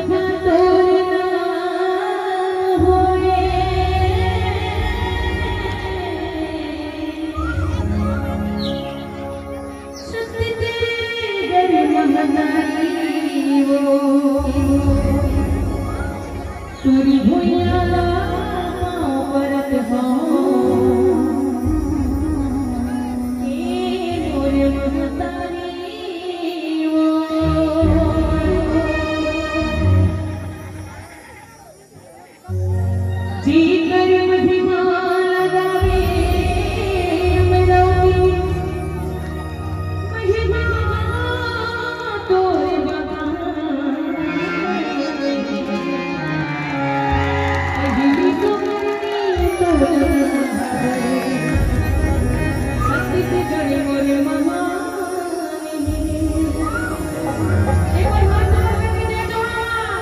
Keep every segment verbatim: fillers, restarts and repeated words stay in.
तोर नाम होए। शक्ति तेरे महतारी वो, तोरी भुइयां ला पाँव परत हौं, ए मोर महतारी वो। जी कर महिमा लगावे, मेरा महिमा तोर बखान। अहिली सुमरनी तोर बखान। छत्तीसगढ़ मोर महान। एक बार हाथ ऊपर करके जय जोहार।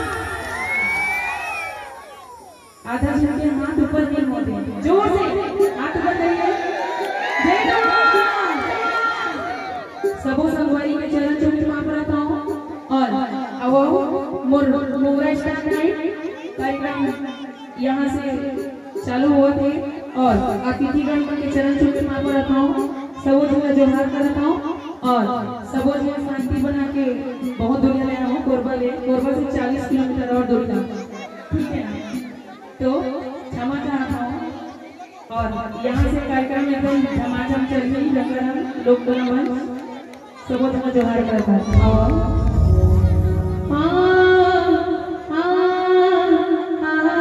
आधा झन के हाथ ऊपर नहीं होते, जोर से हाथ ऊपर करिए। जय जोहार। सबो संगवारी के चरण छूके माफ करत हौं। और अब मोर मोगरा स्टार नाइट कार्यक्रम यहाँ से चालू होत हे और अतिथिगण मन के चरण छूके माफ करत हौं। सबो झन ला जोहार करत हौं और सबो झन शांति बना के बहुत दूरिहा ले आए हौं कोरबा ले, कोरबा से चालीस किलोमीटर और दूर था। ठीक है ना? तो क्षमा चाहत हौं। और यहाँ से कार्यक्रम एकदम झमाझम चलही, रंगारंग लोक कला मंच। सबो झन जोहार करत हौं। हाँ, हाँ, हाँ, हाँ।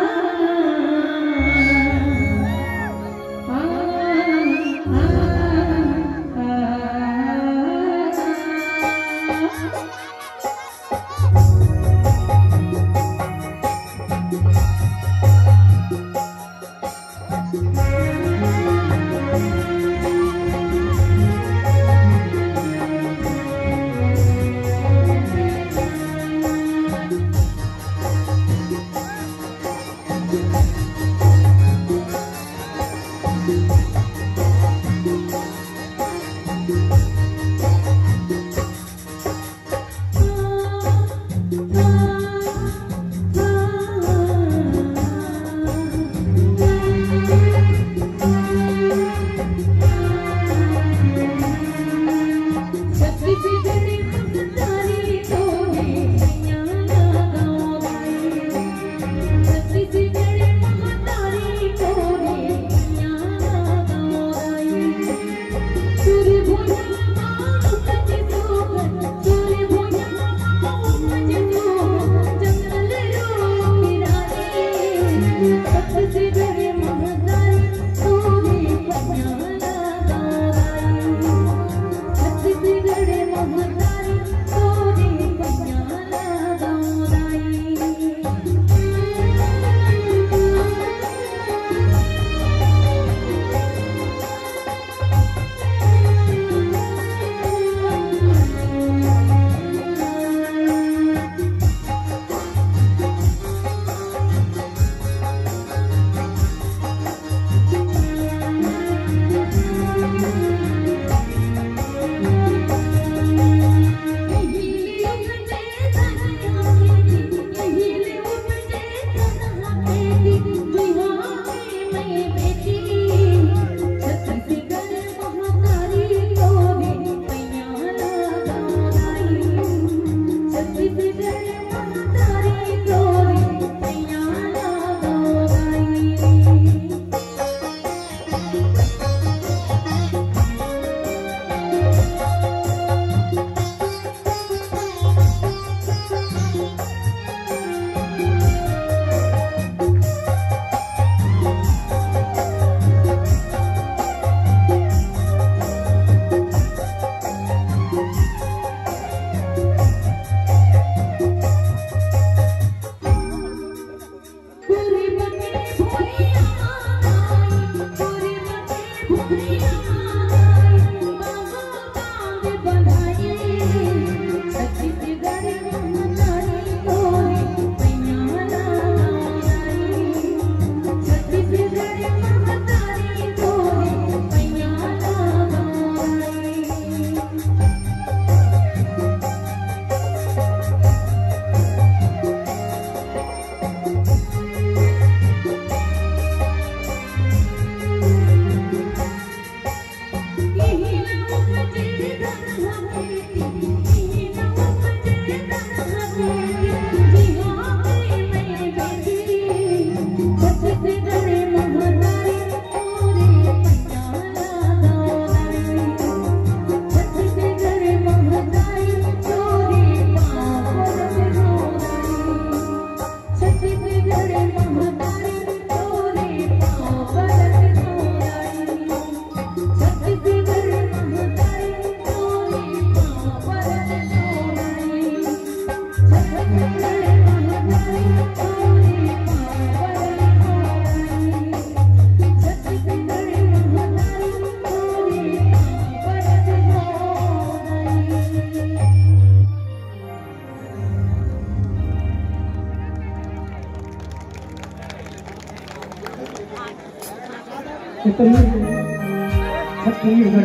छत्तीसगढ़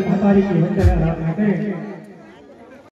महतारी की वंदना आराधना करें।